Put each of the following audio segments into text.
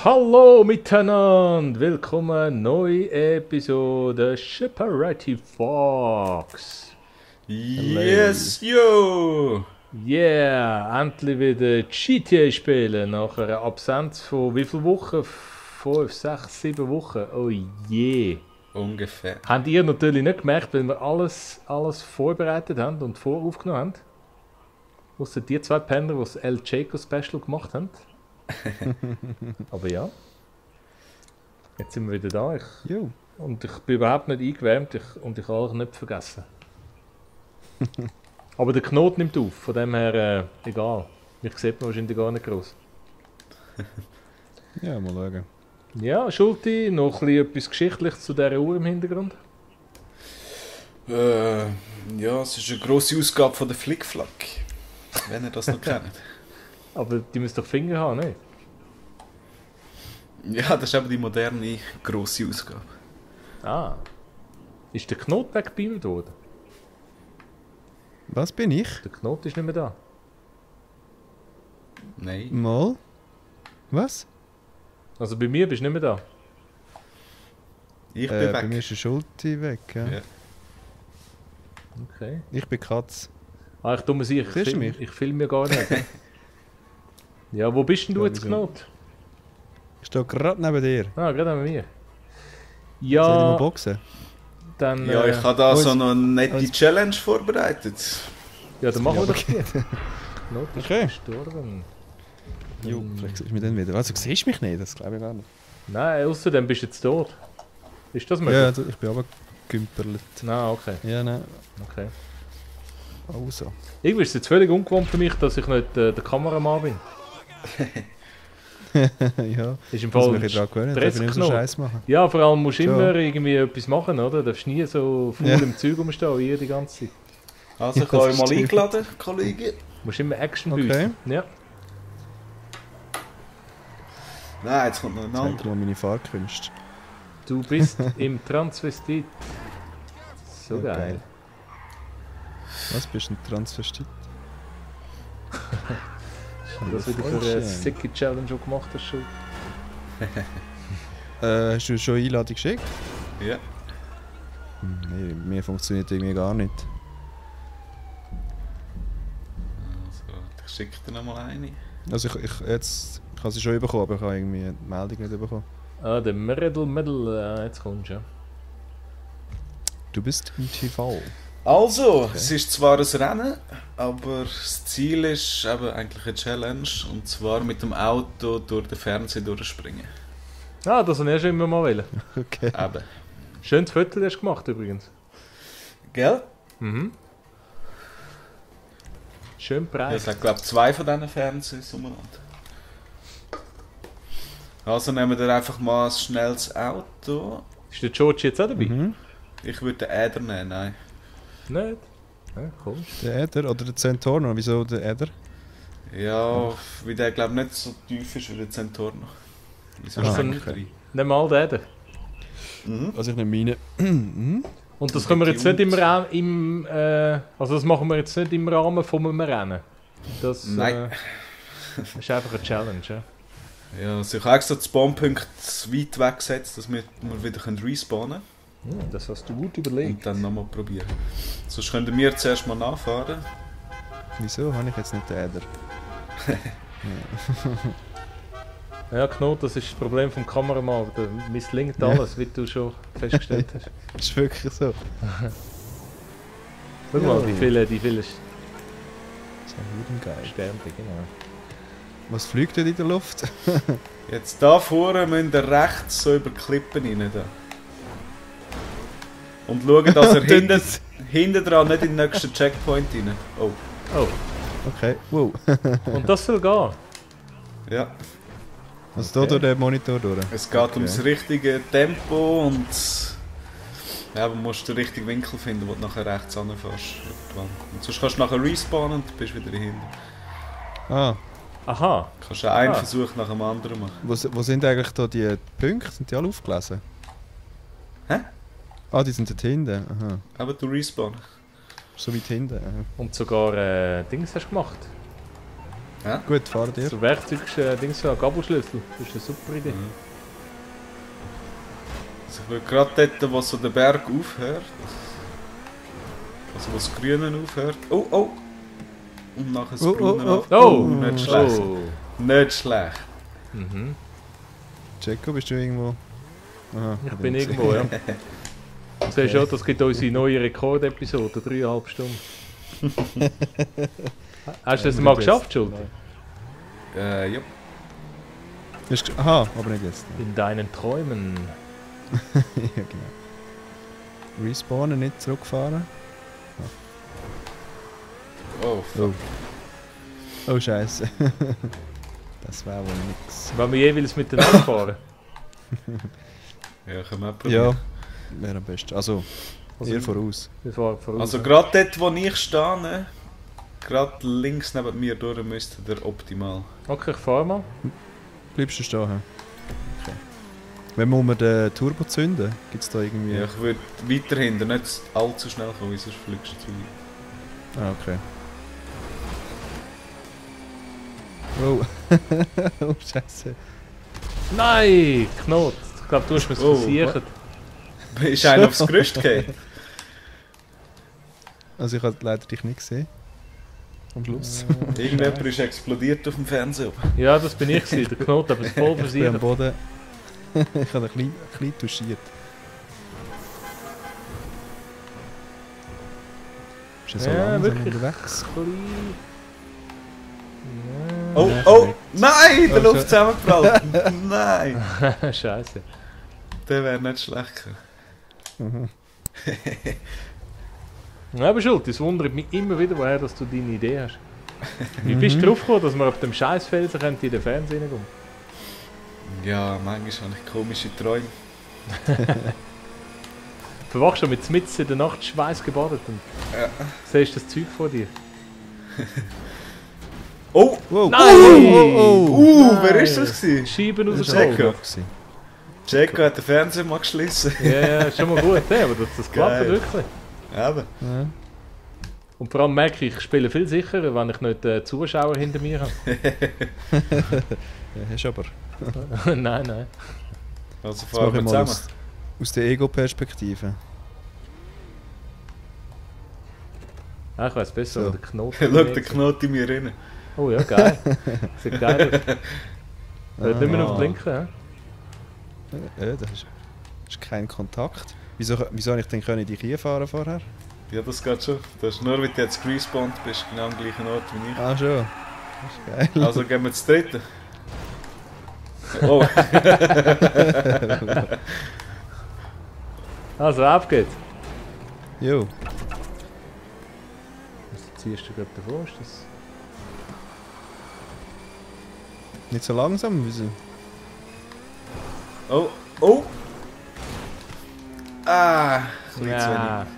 Hallo miteinander, willkommen neue Episode Shipperati Fox. Yes, yo! Yeah, endlich wieder GTA spielen nach einer Absenz von wie vielen Wochen? 5, 6, 7 Wochen. Oh je. Ungefähr. Habt ihr natürlich nicht gemerkt, weil wir alles vorbereitet haben und voraufgenommen haben? Ausser die zwei Penner, die das El Checo Special gemacht haben. Aber ja. Jetzt sind wir wieder da. Und ich bin überhaupt nicht eingewärmt und ich habe alles nicht vergessen. Aber der Knoten nimmt auf, von dem her egal. Ich sehe man wahrscheinlich gar nicht groß. Ja, mal schauen. Ja, Schulti, noch etwas Geschichtliches zu dieser Uhr im Hintergrund? Ja, es ist eine grosse Ausgabe von der Flickflack. Wenn ihr das noch kennt. Aber die müssen doch Finger haben, nicht? Ja, das ist eben die moderne grosse Ausgabe. Ah. Ist der Knoten weggebeamt worden? Was bin ich? Der Knoten ist nicht mehr da. Nein. Mal? Was? Also bei mir bist du nicht mehr da. Ich bin Bei mir weg. ist der Schulti weg. Ja. Ja. Okay. Ich bin Katz. Ah, ich tue mir sicher, Siehst du mich? ich filme mir gar nicht. Ja, wo bist denn du Ja, jetzt, wieso? Knot? Ich stehe gerade neben dir. Ah, gerade neben mir. Soll ich mal Ja, boxen? dann... Ja, ich habe da wo so ist- noch eine nette wo ist- Challenge vorbereitet. Ja, dann machen wir Ja, doch die. Knot ist Okay. gestorben. Jo, vielleicht siehst du mich dann wieder. Also, siehst du mich nicht? Das glaube ich gar nicht. Nein, außerdem bist du jetzt tot. Ist das möglich? Ja, ich bin aber gegümperlet. Nein, okay. Ja, nein. okay. Also. Irgendwie ist es jetzt völlig ungewohnt für mich, dass ich nicht der Kameramann bin. Ja. Ist im Muss Fall mich wieder dran gewöhnen. Darf ich nicht so Stressknot. Scheiß machen? Ja, vor allem musst du Schon. immer irgendwie etwas machen, oder? Du darfst nie so faul Ja. im Zeug rumstehen, wie ihr die ganze Zeit. Also, ich Ja, habe das euch mal stimmt. eingeladen, Kollege. Du musst immer Action Okay. büßen. Ja. Nein, jetzt kommt noch ein Zeig anderer. dir mal meine Fahrkünste. Du bist im Transvestit. So Ja, geil. geil. Was bist du ein Transvestit? Und das wieder Voll für eine schön. sicke Challenge auch gemacht hast schon. Hast du schon eine Einladung geschickt? Ja. Nee, mir funktioniert irgendwie gar nicht. Also, ich schicke dir noch mal eine. Also ich habe sie schon bekommen, aber ich habe irgendwie die Meldung nicht bekommen. Ah, der Medal, jetzt kommst du ja. Du bist im TV. Also, es ist zwar ein Rennen, aber das Ziel ist eben eigentlich eine Challenge. Und zwar mit dem Auto durch den Fernseher durchspringen. Ah, das habe ich schon immer mal wollen. Okay. Eben. Schönes Viertel hast du gemacht übrigens. Gell? Mhm. Schön Ja, breit. es hat, glaube ich, 2 von diesen Fernsehs umeinander. Also nehmen wir einfach mal ein schnelles Auto. Ist der George jetzt auch dabei? Mhm. Ich würde den Äder nehmen, nein. Nicht? Ja, komisch. Der Äder oder der Zentorno? Wieso der Äder? Ja, weil der, glaube ich, nicht so tief ist wie der Zentorno. Wieso Also, schenkt er ein? Nimm mal den. Mhm. Also ich nehme meine. Und das können wir jetzt nicht also das machen wir jetzt nicht im Rahmen von einem Rennen. Das Nein. ist einfach eine Challenge. Ja? Ja, also ich habe extra den Spawnpunkt weit weggesetzt, dass wir wieder respawnen können. Das hast du gut überlegt. Und dann nochmal probieren. Sonst könnten wir zuerst mal nachfahren. Wieso habe ich jetzt nicht den Äder? Ja, Knot, das ist das Problem vom Kameramann. Der misslingt alles, wie du schon festgestellt hast. Das ist wirklich so. Schau mal, Ja. die viele Das ist geil. Sternchen, genau. Was fliegt denn in der Luft? Jetzt da vorne müsst ihr rechts so über die Klippen rein. Da. Und schauen, dass ihr hinten dran nicht in den nächsten Checkpoint rein. Oh, Oh, Okay, wow. und das soll gehen. ja. Also hier durch den Monitor durch. Es geht ums richtige Tempo und ja, man muss den richtigen Winkel finden, wo du nachher rechts anfährst. Und sonst kannst du nachher respawnen und bist wieder dahinter. Ah, Aha, Du kannst einen Ah. Versuch nach dem anderen machen. wo sind eigentlich da die Punkte? Sind die alle aufgelesen? Hä? Ah, die sind dort hinten. Aha. Aber du respawnen. So weit hinten. Aha. und sogar Dings hast du gemacht. Ja? Gut, fahr dir. So Werkzeug-Dings, so ein Gabelschlüssel. Das ist eine super Idee. Also ich will gerade dort, wo so der Berg aufhört. Also wo das Grüne aufhört. Oh, oh! Und nachher das Braune auf. Oh! Nicht schlecht. Oh! Nicht schlecht. Mhm. Jacko, bist du irgendwo? Aha, Ich bin irgendwo, ja. Du siehst schon, das gibt unsere neue Rekordepisode, 3,5 Stunden. Hast du das mal geschafft, Schuld? Ja. Aha, aber nicht jetzt. In deinen Träumen. Ja, genau. Respawnen, nicht zurückfahren. Oh, fuck. Oh, Scheiße. Das wäre wohl nix. Wollen wir jeweils miteinander fahren? Ja, können wir auch probieren. Ja, wäre am besten. Also, eher voraus. Wir fahren voraus. Also gerade dort, wo ich stehe, gerade links neben mir durch müsste der optimal. Okay, ich fahre mal. Bleibst du stehen? hä? Okay. Wenn wir den Turbo zünden, gibt es da irgendwie... Ja, ich würde weiter hinten nicht allzu schnell kommen, sonst fliegst du zu weit. Ah, okay. Oh. Oh, Scheiße. Nein! Knot! Ich glaube, du hast mir Oh, versichert. Ist einer aufs Gerüst gefallen? Also ich habe leider dich nicht gesehen. Am Schluss. Irgendjemand ist explodiert auf dem Fernseher. Ja, das bin ich gewesen. Der Knot hat es voll Ich bin am versichert. Boden. Ich habe ein bisschen touchiert. Bist du so Ja, langsam wirklich. unterwegs? Oh, Ja, oh! korrekt. Nein! Der Oh, Luft zusammengeprallt! Nein! Scheiße. Der wäre nicht schlecht gewesen. Ja, aber Schuld, das wundert mich immer wieder, woher dass du deine Idee hast. Wie bist du drauf gekommen, dass wir auf dem Scheißfelsen in den Fernsehen reingehen? Ja, manchmal habe ich komische Träume. Verwachst du mit mitten in der Nacht schweißgebadet und siehst das Zeug vor dir. Oh! Wow. Nein! Wer ist das gewesen? Scheiben Das war rausgezogen. Jacko. gewesen. Jacko hat den Fernseher mal geschlossen. Ja, ist schon mal gut, ja, aber das klappt Geil. wirklich. Eben. Ja. Und vor allem merke ich, ich spiele viel sicherer, wenn ich nicht Zuschauer hinter mir habe. Ja, hast du aber. Nein, nein. Also Das fahren mache wir ich mal zusammen. aus der Ego-Perspektive. Ah, ich weiß besser, So. so. Der Knoten. Schau den Knoten in mir rein. Oh ja, geil. Sieht geil aus. Hört nicht mehr auf Ah. Blinken, hä? Das ist kein Kontakt. Wieso habe ich denn können dich hinfahren vorher? Ja, das geht schon. Das ist nur, weil du jetzt respawned bist, genau am gleichen Ort wie ich. Ah, schon. Das ist geil. Also gehen wir zu dritten. Oh, Also, ab geht's. Jo. Was ziehst du gerade davor? Ist das... Nicht so langsam. Wieso? oh, oh! Ah, ein bisschen zu Ja. wenig.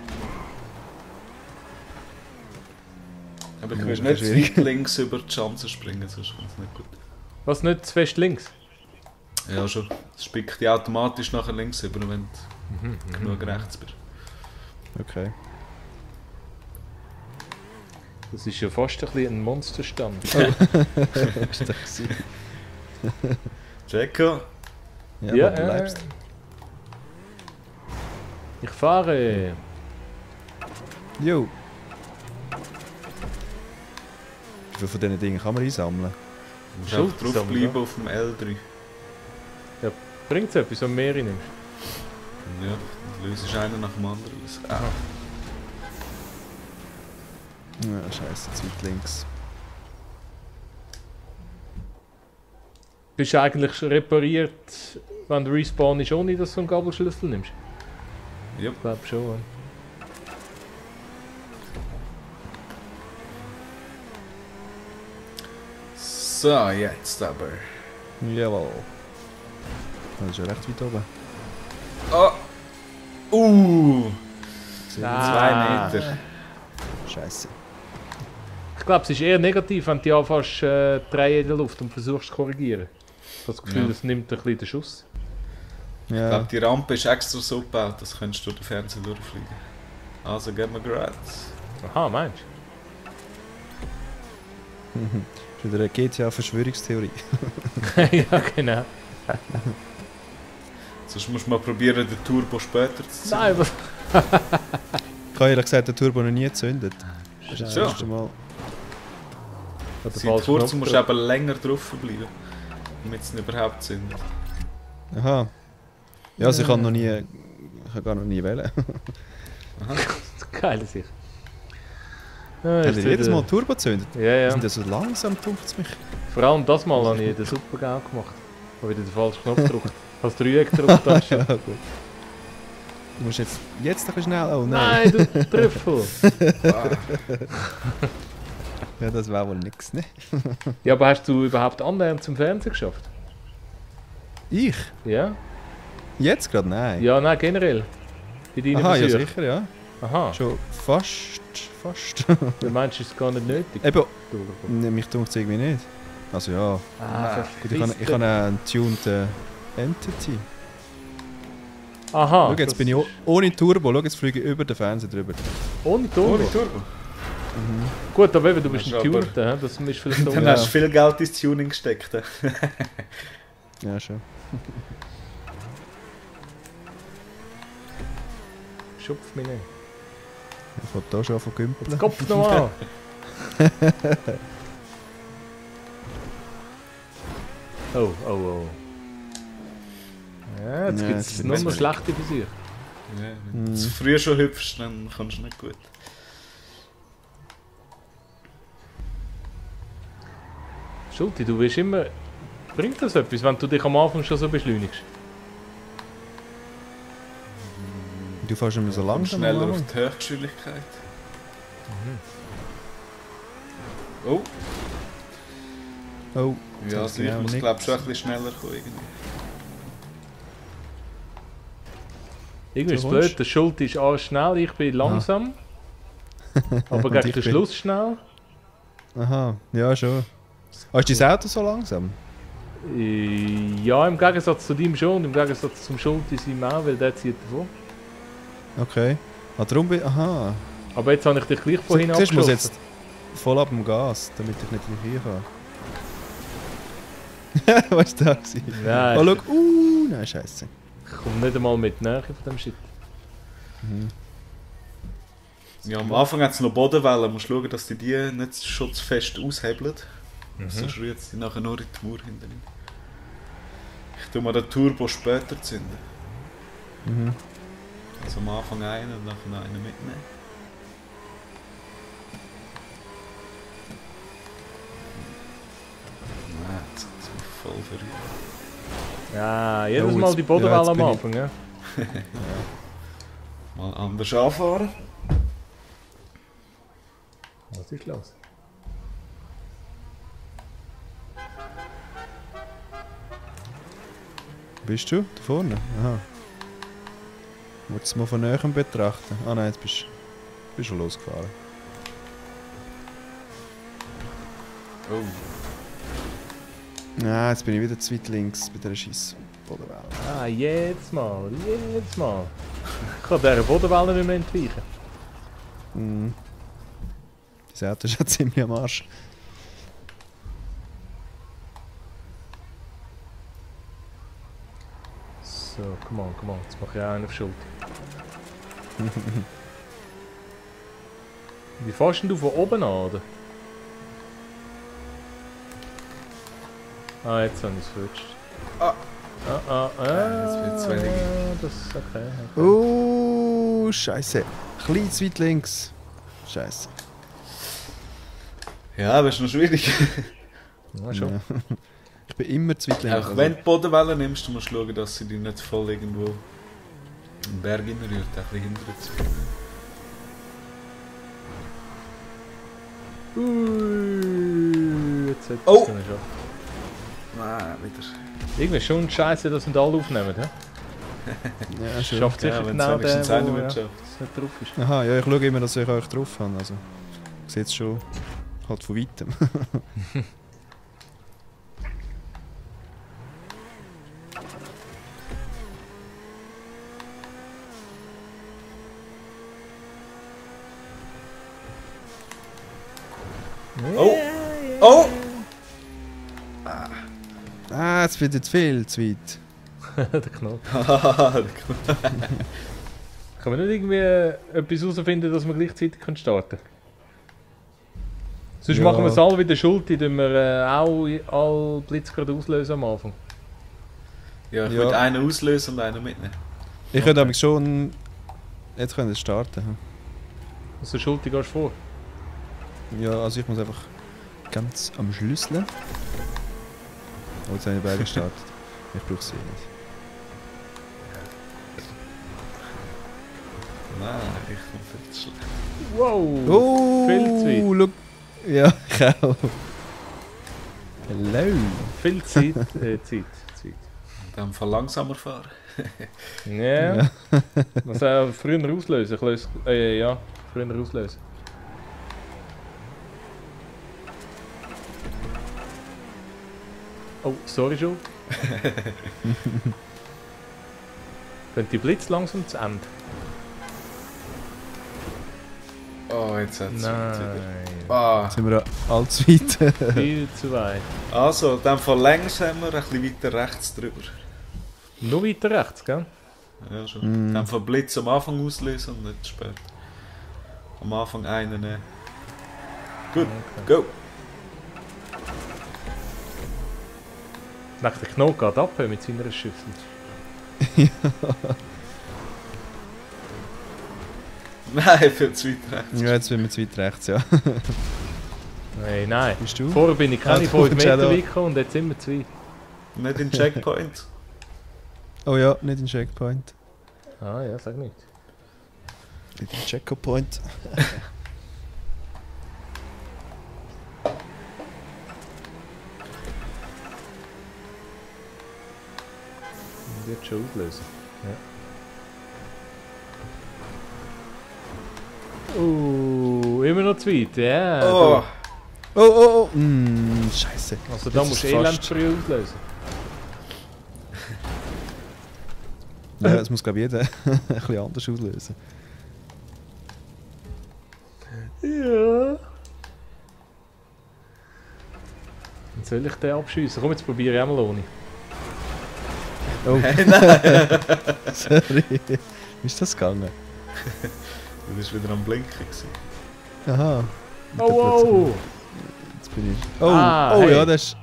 Aber ich Ja, will das nicht ist zu schwierig. weit links über die Schanze springen, sonst kommt es nicht gut. Was, nicht zu fest links? Ja, schon. Es spickt dich automatisch nachher links über, wenn du genug rechts bist. Okay. Das ist ja fast ein bisschen ein Monsterstand. Ist das gewesen? Jacko, Ja, aber du bleibst. Ich fahre. Jo. Wie viele von diesen Dingen kann man einsammeln? du musst Schuld einfach sammeln, draufbleiben auf dem L3. Bringt es etwas, wenn du mehr nimmst? Ja, dann löst einen nach dem anderen aus. Ah. Ja, scheiße, zu weit links. Bist du eigentlich repariert, wenn der Respawn ist, ohne dass du einen Gabelschlüssel nimmst? Ja. Ich glaube schon. Ja. So, jetzt aber. Jawohl. Das ist ja recht weit oben. Oh! Ah. 2 Meter. Scheiße. Ich glaube, es ist eher negativ, wenn du anfängst drehen in der Luft und versuchst zu korrigieren. Ich habe das Gefühl, Ja. es nimmt ein bisschen den Schuss. Ich Ja. glaube, die Rampe ist extra so gebaut, dass könntest du durch den Fernseher durchfliegen. Also geben wir gerade. Aha, meinst Das ist wieder eine GTA-Verschwörungstheorie. Ja, genau. Sonst musst du mal probieren, den Turbo später zu ziehen. Nein, was? Ich habe ehrlich gesagt den Turbo noch nie gezündet. Das ist das Ja. erste Mal. Seit kurzem musst du aber länger drauf bleiben, damit es überhaupt zündet. Aha. Ja, also ich habe noch nie... Ich habe gar noch nie wählen. Geile Sicht. Habt ihr jedes Mal Turbo gezündet? Ja, ja. Sind das so langsam, dunkt es mich? Vor allem das Mal habe ich den Supergau gemacht. Ich habe wieder den falschen Knopf gedrückt. Hast du Dreieck gedrückt? Ja, gut. Du musst jetzt ein bisschen schnell... Oh Nein, nein. du Trüffel! Ja, das wäre wohl nix, ne? Ja, aber hast du überhaupt annähernd zum Fernsehen geschafft? Ich? Ja? Jetzt gerade? Nein. Ja, nein, generell. Bei deinen Aha, ja Versuchen. sicher, ja. Aha. Schon fast. Du meinst, es ist gar nicht nötig? Eben, Turbo. ne, mich dunkt es irgendwie nicht. Also ja, Ah, gut, ich habe einen tuned Entity. Aha. Schau, jetzt das bin ich ist- ohne Turbo, schau, jetzt fliege ich über den Fernseher drüber. Ohne Turbo? Ohne Turbo. Gut, aber eben, du bist Das ein ist aber- Tuner, das ist vielleicht Dann auch... hast du viel Geld ins Tuning gesteckt. Ja, schon. Schupf mich nicht. Ich wollte da schon von Gümpeln. Kopf noch an! Oh, oh, oh. Ja, jetzt Ja, gibt jetzt es wird nur es noch nicht. schlechte Versuche. Ja, wenn du zu früh schon hüpfst, dann kommst du nicht gut. Schulti, du willst immer... Bringt das etwas, wenn du dich am Anfang schon so beschleunigst? Du fährst immer so langsam. Schneller am auf Anfang. die Höchstgeschwindigkeit. Oh, Oh, ja, das also ich genau muss nicht. glaube schon ein bisschen schneller kommen. Irgendwie. Irgendwie ist Du es blöd, der Schulti ist alles schnell, ich bin langsam. Aber Und gegen ich den bin- Schluss schnell. Aha, ja schon. Ah, ist dein Auto so langsam? Ja, im Gegensatz zu dem schon, im Gegensatz zum Schulti seinem auch, weil der zieht davon. Okay. Ah, darum bin Aha. Aber jetzt habe ich dich gleich vorhin Siehst, ich muss abgeschossen. jetzt voll ab dem Gas, damit ich nicht gleich hinfahre. Was war das? Nein, Oh, schau. Nein, scheiße. ich komme nicht einmal mit näher von dem Shit. Ja, am Anfang hat es noch Bodenwellen. Musst schauen, dass die nicht schon zu fest aushebeln. Sonst rührt sie nachher nur in die Mauer hinten rein. Ich tue mal den Turbo später zünden. Also am Anfang einen und nachher einen mitnehmen. Nein, jetzt hat es mich voll verrückt. Ja, jedes Oh, Mal jetzt- die Bodenwelle ja, jetzt am bin ich- Anfang, ja. Mal anders anfahren. Was ist los? Bist du? Da vorne? Aha. Wolltest du es mal von näherem betrachten? Ah nein, jetzt bist du schon losgefahren. Oh. Nein, jetzt bin ich wieder zu weit links bei dieser Scheiss Bodenwelle. Ah, jedes Mal, jedes Mal. Ich kann dieser Bodenwelle nicht mehr entweichen. Mhm. Das Auto ist ja ziemlich am Arsch. So, come on, jetzt mache ich auch einen auf die Schulter. Wie fährst denn du von oben an, oder? Ah, jetzt habe ich es verrutscht. Jetzt wird's wenig. Das ist okay. Scheiße. Klein zu weit links. Scheiße. Ja, aber ist noch schwierig. Ja, schon. Ja. Ich bin immer zu weit links. Auch wenn du Bodenwellen nimmst, du musst schauen, dass sie dich nicht voll irgendwo im Berg reinrührt, ein bisschen hinterher zu bringen. Jetzt hätte Oh! ich es schon. Nein, wieder. Irgendwie ist schon scheiße, dass wir alle aufnehmen, hä? Ja, schon. Schafft sicher Ja, wenn es genau der, wenigstens wo einer ja, wird schaffen. das nicht drauf ist. Aha, ja, ich schaue immer, dass ich euch drauf habe. Also, ich sehe es schon halt von weitem. Oh. Oh! Ah, es wird jetzt viel zu weit. Der Knoten. Hahaha, Kann man nicht irgendwie etwas herausfinden, dass wir gleichzeitig starten können? Sonst Ja. machen wir es alle wieder schuld, indem wir auch alle Blitz gerade auslösen am Anfang. ja, ich Ja. würde einen auslösen und einen mitnehmen. Ich könnte aber schon... Jetzt können wir starten. Also schuld, gehst du vor. Ja, also ich muss einfach ganz am Schlüsseln. Oh, jetzt habe ich beide gestartet. Ich brauche sie nicht. Nein, ich bin viel zu schlecht. Wow! Oh, Viel zu weit. look. Ja, ich auch. Hello. Viel Zeit. Zeit. Dann von langsamer fahren. Ja. Was früher auslösen? Ich löse, ja, früher auslösen. Oh, sorry schon. Könnte die Blitz langsam zu Ende? Oh, jetzt hat es wieder. Nein. Ah. Jetzt sind wir allzu weit. Viel zu weit. Also, dann von längs haben wir ein bisschen weiter rechts drüber. Nur weiter rechts, gell? Ja, schon. Dann von Blitz am Anfang auslösen und nicht später. Am Anfang einen nehmen. Gut, go! Nach der Knoten geht ab mit seiner Schüssel. Nein, viel zu weit rechts. Ja, jetzt sind wir zu weit rechts, ja. Nein. Bist du? Vorher bin ich keine du 5 bist Meter auch da. weit gekommen und jetzt sind wir zu weit. Nicht in Checkpoint. Oh ja, nicht in Checkpoint. Ah ja, sag nicht. Nicht in Checkpoint. Wird schon auslösen. Ja. Immer noch zu weit, ja. Oh! Oh, oh, oh. Scheiße. Also da Jetzt musst du ist elend fast- früh auslösen. Ja, das muss glaube ich jeder ein bisschen anders auslösen. Ja. Dann soll ich den abschiessen? Komm, jetzt probiere ich auch mal ohne. Oh, Nein! sorry. Wie ist das gegangen? Du bist wieder am Blinken gewesen. Aha. Oh, Jetzt bin ich... Oh, Ah, oh hey. ja, das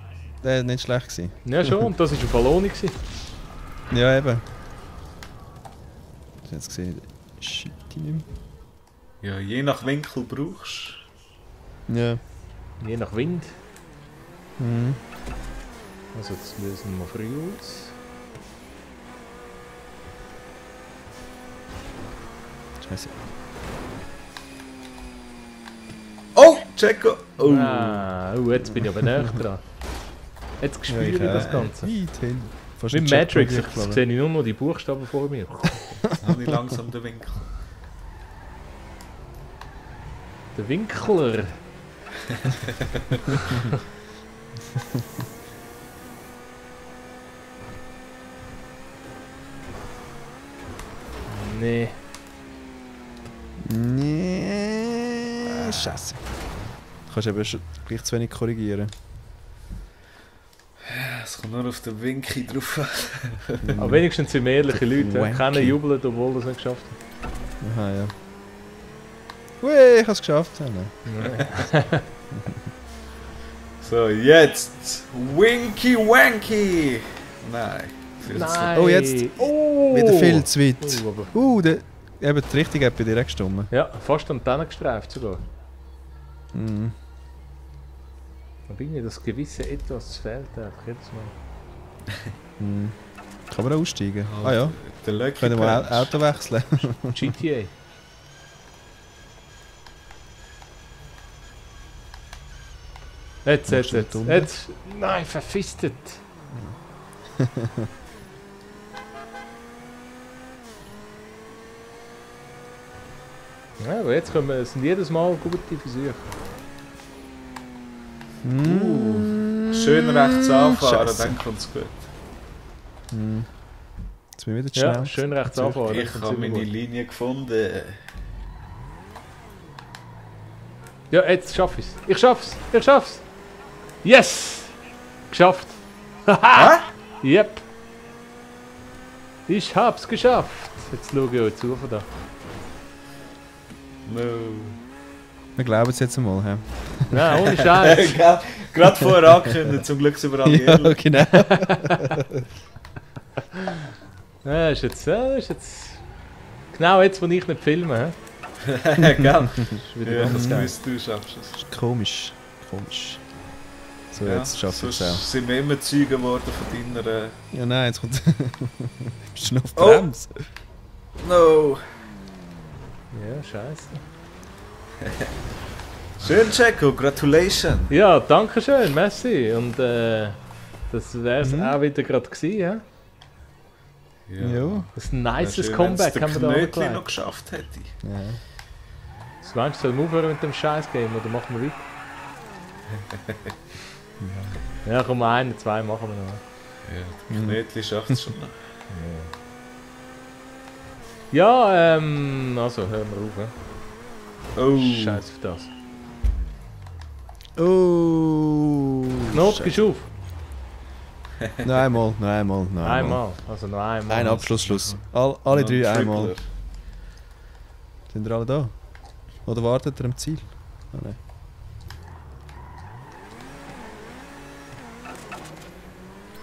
war nicht schlecht gewesen. Ja schon, und das war eine Belohnung. Ja, eben. Jetzt gesehen, shit, die nicht Ja, je nach Winkel brauchst mehr. Ja. Je nach Wind. Mhm. Also jetzt lösen wir früh aus. Scheiße. Oh! Checo! Oh! Ah, jetzt bin ich aber näher dran. Jetzt spüre ich das Ganze. Weit hin. Fast Wie ein Matrix, Checkpoint ich geflogen. sehe nur noch die Buchstaben vor mir. Jetzt habe ich langsam den Winkel. Der Winkler. Nee. Nee, Scheiße. Du kannst eben schon gleich zu wenig korrigieren. Es kommt nur auf den Winkel drauf an. Aber wenigstens sind wir ehrliche Leute. Wanky. Keiner jubelt, obwohl er es nicht geschafft Aha, ja. Ui, ich habe es geschafft. Ja, nein. hat. So, jetzt! Winky Wanky! Nein. Viel zu Nein. Oh, jetzt. Oh. Wieder viel zu weit. Oh, aber Eben, die Richtung hat bei dir gestimmt. ja, fast an die Zähne gestreift sogar. Mhm. Aber irgendwie das gewisse Etwas fehlt einfach jedes Mal. Mhm. Kann man auch aussteigen? Oh, Ah ja, Der Lucky können wir Punch. Auto wechseln. GTA. Jetzt. nicht unten? Jetzt. Nein, verfistet. Ja, aber jetzt können wir, es sind jedes Mal gute Versuche. Schön rechts anfahren, Scheisse. dann kommt es gut. Mhm. Jetzt bin ich wieder zu Ja, schnell. schön rechts anfahren. dann Ich kommt's habe immer meine gut. Linie gefunden. Ja, jetzt schaff ich's. Ich schaff's. Yes! Geschafft! Hä? Yep! Ich hab's geschafft! Jetzt schaue ich euch zu von da. No. Wir glauben es jetzt einmal, hä? Nein, ohne Scheiß! Gerade vorher angekündigt, zum Glück sind wir alle Ja, ehrlich. genau. Ja, ist jetzt genau jetzt, wo ich nicht filme. Gell? Ist wieder Ja, ganz das geil. weißt du, schaffst es. Komisch. So, jetzt schafft es auch. sonst sind wir immer Zeugen geworden von deiner... Ja, nein, jetzt kommt... Bist du schon auf Oh. Brems? No! Ja, scheiße. Schön, Checo, gratulation! Ja, danke schön, merci. Und das wär's auch wieder gerade gewesen, ja? Ja. Das ist ein nices Schön, Comeback wenn's haben wir der da Knötli angelegt. noch geschafft hätte. Ja. Was meinst du, sollen wir aufhören mit dem Scheiß-Game oder machen wir weiter? Ja, komm, 1, 2 machen wir noch. Ja, der Knötli schafft es schon noch. Ja, also hören wir auf. Oh! Scheiß auf das. Oh! Knopf ist auf. Noch einmal. Einmal. Also noch einmal. Ein Abschlussschluss. Alle drei Noch ein einmal. Tripler. Sind ihr alle da? Oder wartet ihr am Ziel? Ah, nein.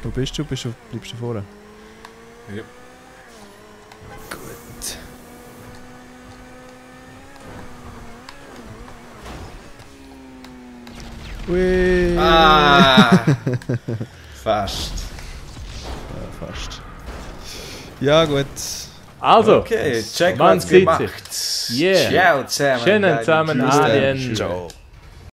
Wo bist du? Bleibst du vorne? Ja. Gut. Ui! Ah! Fast. Ja, fast. Ja, gut. Also, Okay, Checo Man hat's sieht gemacht. Yeah. Ciao zusammen. schönen zusammen Bis dann. Alien. Ciao.